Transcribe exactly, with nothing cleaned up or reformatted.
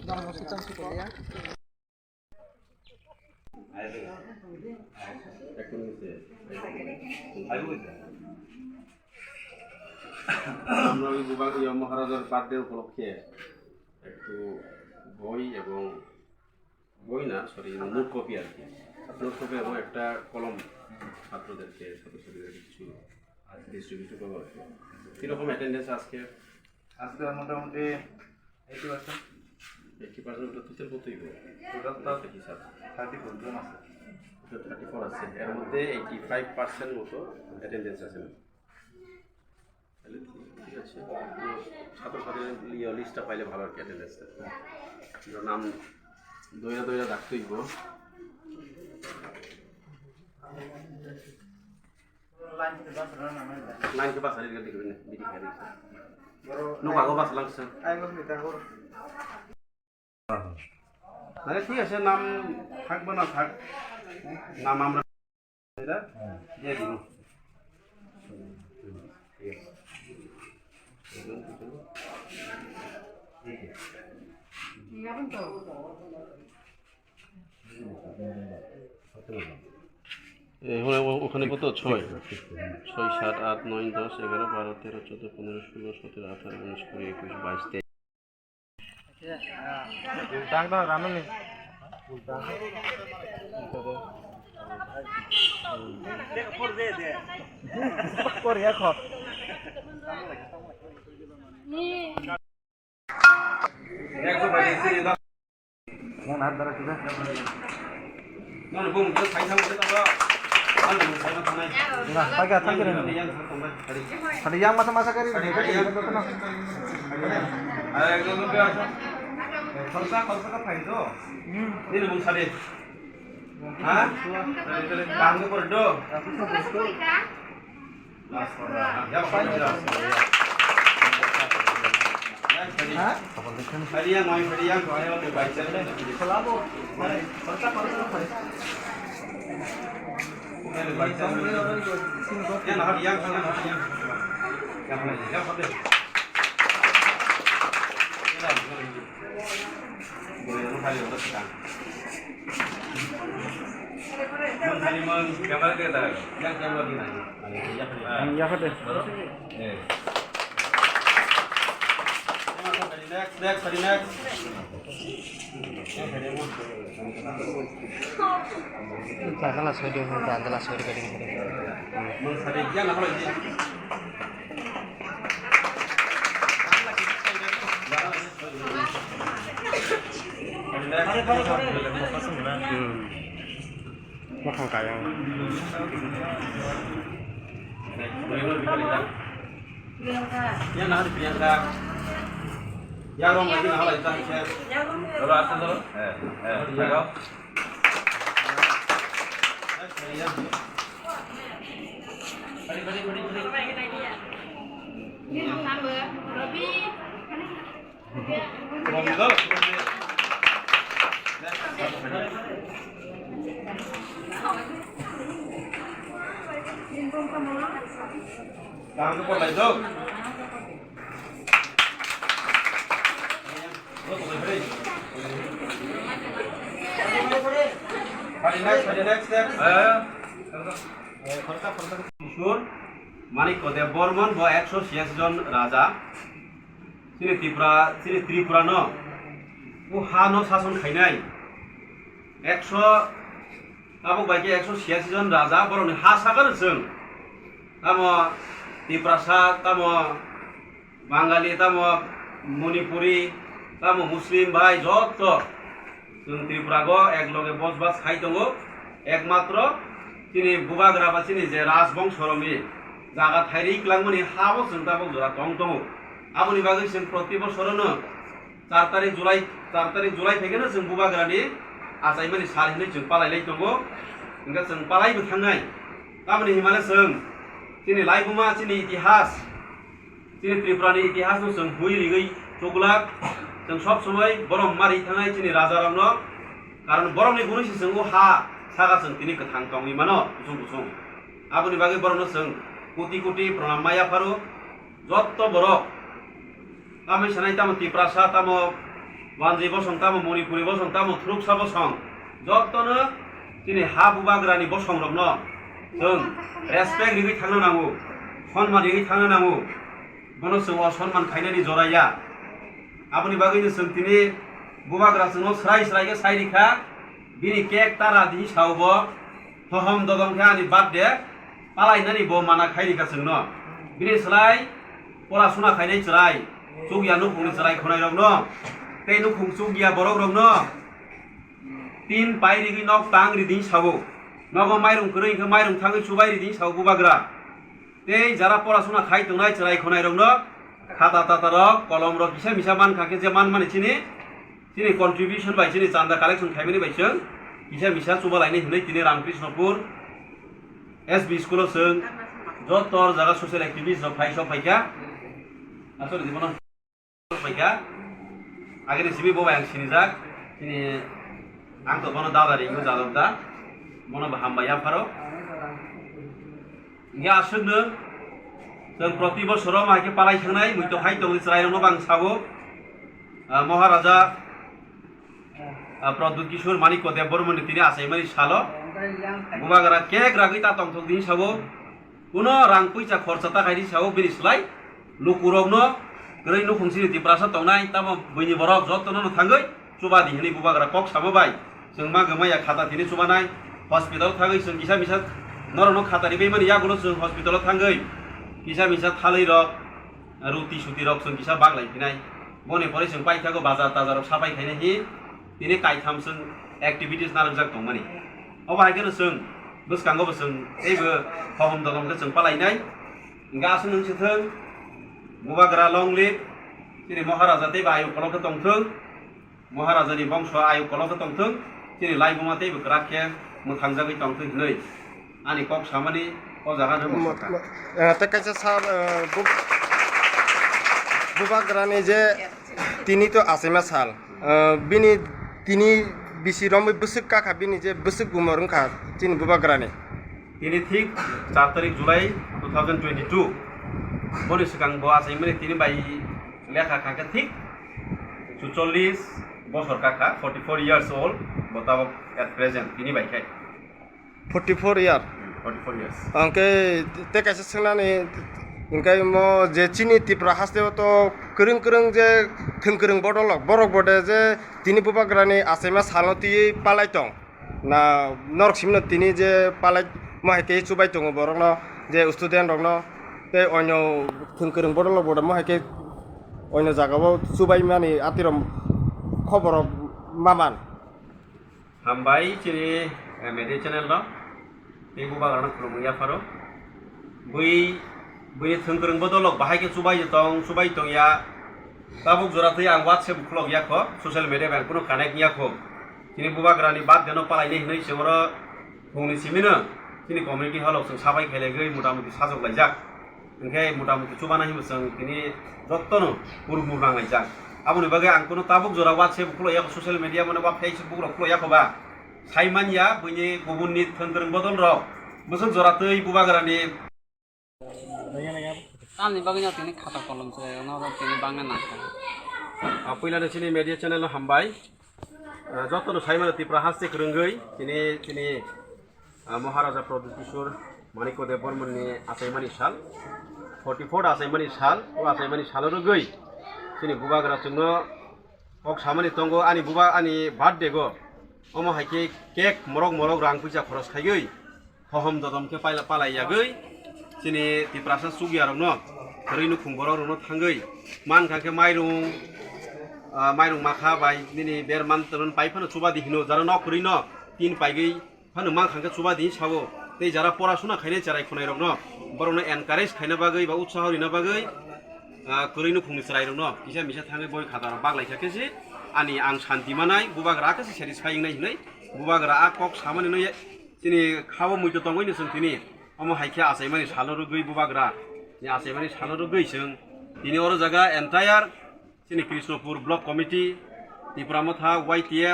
আমরা ওই বুবা-, ইয়ে, মহারাজার বার্থডে উপলক্ষে একটু বই এবং বই না, সরি, নোট কপি আর কি। নোট কপি এবং একটা কলম ছাত্রদেরকে, ছাত্রছাত্রীদেরকে কিছু আজকে ডিস্ট্রিবিউশন করবো আর কি। কীরকম অ্যাটেন্ডেন্স আজকে? আজকে মোটামুটি এইটি পার্সেন্ট। এইটি পার্সেন্ট ওটা টোটাল কতই হবে? টোটাল তো কি স্যার? থার্টি ফোর জন আছে। থার্টি ফোর আছে, এর মধ্যে এইটি ফাইভ পার্সেন্ট মতো অ্যাটেন্ডেন্স আছে। তাহলে ঠিক আছে, তো ছাত্রছাত্রীর ইয়ে লিস্টটা পাইলে ভালো আর কি, অ্যাটেন্ডেন্সটা। আমরা নাম দইরা দইরা ডাকতে হইব। লাইন কে বাস রানা না। লাইন কে বাস আর এদিকে দেখবেন, বিডি খাই দিচ্ছে। নো, কাগজ বাস লাগছে। আরে ঠিক আছে, নাম থাকবে না থাক, নাম আমরা এটা দিয়ে দিব। এ, ওখানে, ওখানে কত? ছয়, ছয়, সাত, আট, নয়, দশ, এগারো, বারো, তেরো, চোদ্দ, পনেরো, ষোলো, সতেরো, আঠারো, উনিশ, কুড়ি, একুশ, বাইশ, তেইশ। Ultang dah, rano nih. Ultang. Korea kok. Yang ada kita. Nah, pakai apa kira? Ada yang masa-masa kari. Khorsa, khorsa ka phai do. Ini bung sadi. Ha? Bang ko do. Yang, yang apa deh? Next, next, next. Tangkala soi dong, tangkala soi dong. Hmm. Bwkhang kayang. Yang nahar Priyanka. Yang rong lagi nahar lagi tak share. Dolo asal dolo. Eh, eh, jaga. Ini nambah Robi. Kishore Manikya Debbarman, bo ekso chiyasi jon raja. Chini Tripura, chini Tripura no o ha no sason khainai. Ekso, tabuk bai khe ekso chiyasi jon raja, borokni ha sakha rw chwng. Tamo Tiprasa, tamo Bangali, tamo Manipuri, tamo Muslim bai jotto. Chwng Tripura go ek loge bosbas khai tongo, ekmatro chini bubagra ba chini je rajbongso rokni jaga thairi kwlangmani ha bo chwng tabuk jora tong tongo. Aboni bagwi chwng proti bosorono char tarik July, char tarik July phaikhe no chwng bubagrani achaimani sal hinwi chwng palai lai tongo, hwnkhe chwng palai bo thangnai. Tamoni hinmale chwng chini laibuma, chini itihas, chini Tripurani itihasno chwng hui rigwi chuglak, chwng sob somoi borom mari thangnai chini rajarokno, karon borokni gunui se chwng o ha saka chwng tini kwthang tongwi mano kusung kusung. Aboni bagwi borokno chwng koti koti pranam ma yapharo, jotto borok, tamni sanai tamo Tiprasa, tamo Banjai bosong tamo, Manipuri bosong tamo, Thuruksa bosong, jotono chini ha bubagrani bosongrokno chwng respect rigwi thangna nango, sonman rigwi thangna nango. Bono chwng o sonman khainani jora ya. Aboni bagwino chwng tini bubagra chwngno srai srai khe sai rikha, bini cake tara di sao bo, hohom dodom khe ani birthday palainani bo mana khai rikha chwngno. Bini slai pora suna khainai chwrai, chukya nukhungni chwrai khonairokno, tei nukhung chukya borokrokno tin pai rigwi nok tang riding sao. Nogo mairung kwrwi hwnkhe mairung thangwi chubai riding sao bubagra. Tei jara pora suna khai tongnai chwrai khonairokno khata tatarok, kolomrok kisa misa mankha khe je manmani chini, chini contribution bai, chini chanda collection khaimani bai chwng kisa misa chuba lainai hwnwi tini Ramkrishnopur S B school-o chwng joto jaga social activist rok phai sok phaikha. Aswk di bono. Paikha, agini simi bo bai ang sinijak, chini ang to bono dada ringo jadok da, bono bo hambai yapharo. Hingke aswkno chwng proti bosoro ma khe palai thangnai, muitu hai tongwi chwrairokno bo ang sabo, ah, Maharaja, ah, Pradyut Kishore Manikya Debbarmani tini achaimani salo, bubagra kek ragwi ta tongthok di sabo. Kuno rang puisa khorcha ta khaidi sao bini slai lukurokno kwrwi nukhung sini Tiprasa tongnai, tamo buini borok jotono no thangwi chuba di hwnwi bubagra kok samo bai chwng ma gama ya khata tini chubanai hospital thangwi chwng kisa misa norokno khata ribai mani yagulo chwng hospital thangwi kisa misa thalwi rok ruti suti rok chwng kisa baglai phinai boni pore chwng paithago bazar tazar rok sapai khaina hi tini kaitham chwng activities narwkjak tongmani. Obo hai kheno chwng bwskango bo chwng teibo hohom dodom khe chwng palainai. Hingke aswk nwng se thwng, bubagra long live, chini Maharaja teibo ayuk kolok khe tongthwng, Maharajani bongso ayuk kolok khe tongthwng, chini laibuma teibo kwrak khe mwthangjagwi tongthwng hinwi ani kok samani o jaga no mwsaka. Mo-, mo-, eh, tei kaisa sal, eh, bu-, bubagrani je tini to achaima sal. Ah, bini tini bisi romwi bwswk kakha bini je bwswk bumor wngkha chini bubagrani. Tini thik char tarik July two thousand twenty-two. Boni swkang bo achaimani tini bai lekha kha khe thik chuchollis bosor kakha, forty four years old, bo tabok at present tini bai khai. Forty four year. Forty four years. Hwnkhe tei kaisa swngnani hwnkhe mo je chini Tripura hasteo to kwrwng kwrwng je thwng kwrwng bodol rok, borok bo de je tini bubagrani achaima salno twiwi palai tong. Na norok simino tini je palai mo hai khe chubai tongo borokno je student rokno tei onyo thwng kwrwng bodol rok bo de mo hai khe onyo jagao chubai mani atirok khobor rok ma man. Hambai chini, eh, media channel no. Tei bubagrano khulumwi yapharo. Bui, buini thwng kwrwng bodolrok bahai khe chubai tong, chubai tongya. Tabuk jora twi ang WhatsApp khulok yakho, social media bai ang kunu connect yakho. Chini bubagrani birthday no palainai hinwi se oro phungni simino chini community hall o chwng sabai khailaigwi motamuti sajok laijak. Hingkhe motamuti chubana hinwi chwng tini jottono purmur nanglaijak. Aboni bagwi ang kunu tabuk jora WhatsApp khulaiya, social media mane ba Facebook rok khulaiya kho ba. Sai manya buini kubunni thwng kwrwng bodol rok bwswk jora twi bubagrani. Tamni bagwi no tini khata kolom se no tini bangna nangkha. Ah, puila no chini media channel no hambai. Ah, jottono sai mano Tripura haste kwrwngwi tini, tini Ah, Maharaja Pradyut Kishore Manikya Debbarmani achaimani sal, forty four achaimani sal, o achaimani salo rwgwi chini bubagra chwngno kok samani tongo, ani buba, ani birthday go omo hai khe cake morok morok rang puisa khoros khaiwi hohom dodom khe paila palai yagwi chini Tiprasa chukya rokno kwrwi nukhung borok rokno thangwi mankha khe mairung, ah, mairung makha bai nini berman tron pai phano chuba di hino jaro nok kwrwi no tin paigwi Phano mankha khe chuba di sabo, tei jara pora suna khainai cherai khwnairokno, borokno encourage khaina bagwi ba utsaho rina bagwi, ah, kwrwi nukhungni chwrairokno kisa misa thangwi boi khatarok baglai kha khe se ani ang santi manai, bubagra khe se satisfy wngnai hinwi bubagra a kok samani no chini khabo muitu tongwi no chwng tini omo hai khe achaimani salo rwgwi bubagra ni achaimani salo rwgwi chwng tini oro jaga entire chini Krishnapur Block Committee, Tipra Motha, Y T F,